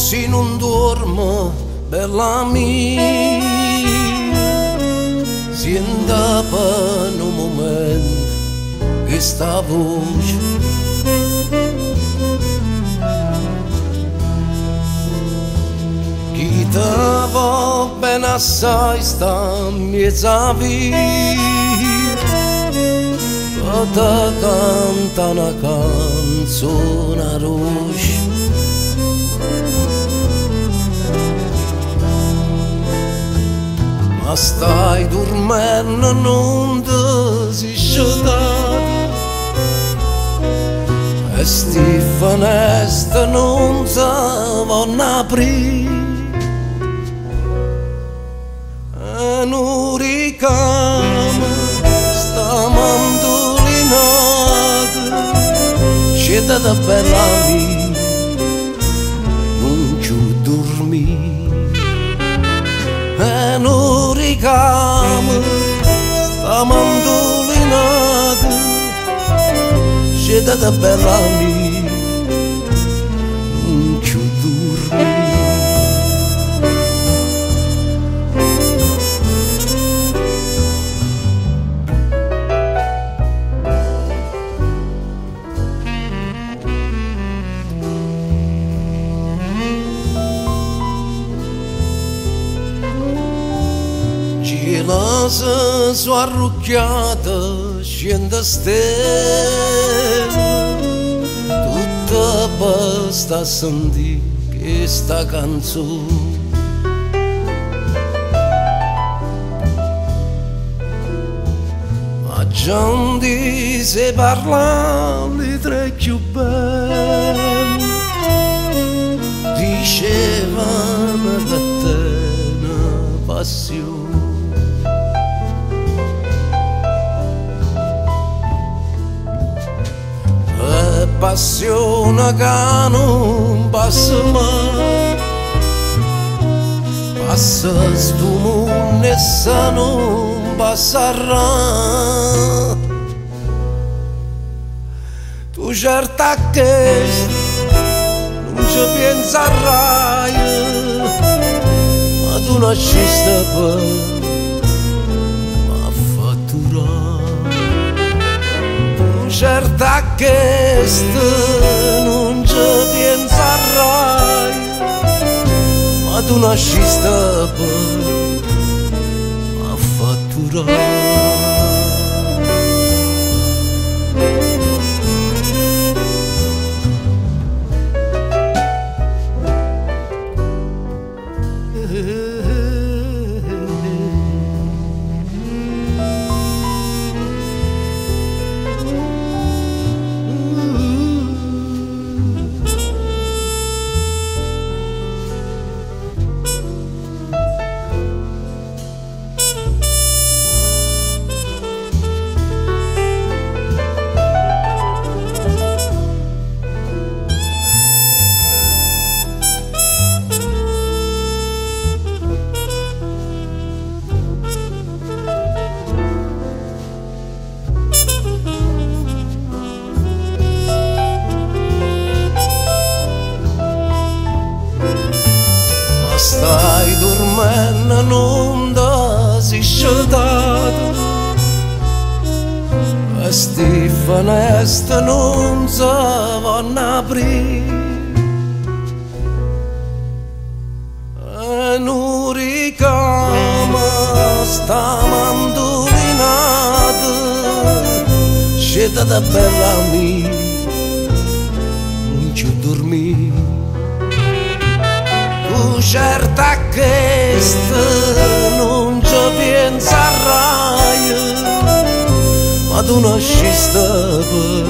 Si nun duorme, bella mia, siente pe' nu mumento chesta voce. Chi te vo' bene assai sta 'mmiez' 'a via pe' te canta na canzona doce. Ma stai durmenno, nun te si scetata e sti feneste nun se vonno aprì. E nu ricamo sta mandulinata, scetate bella mia, nun chiù durmì. E nu ricamo sta mandulinata, scetate bella mia, nun chiù durmì. Cielo se so' arrucchiate, scende stelle, tutta basta sentì questa canzone. Ma già se parla le tre più belle, dicevano che te una passione. Passione che non passa mai, passa sto mondo e se non passerà. Tu certa che non ci penserai, ma tu nasciste per m'affatturare. Certa che non ci penserai, ma tu nasciste per m'affatturare. Stai dormendo, non ti sei scetata, e sti finestre non si vanno aprire. E nu ricamo sta mandolinata, scetate bella mia, non ci dormì. Tu certa che non ci penserai, ma tu nasciste per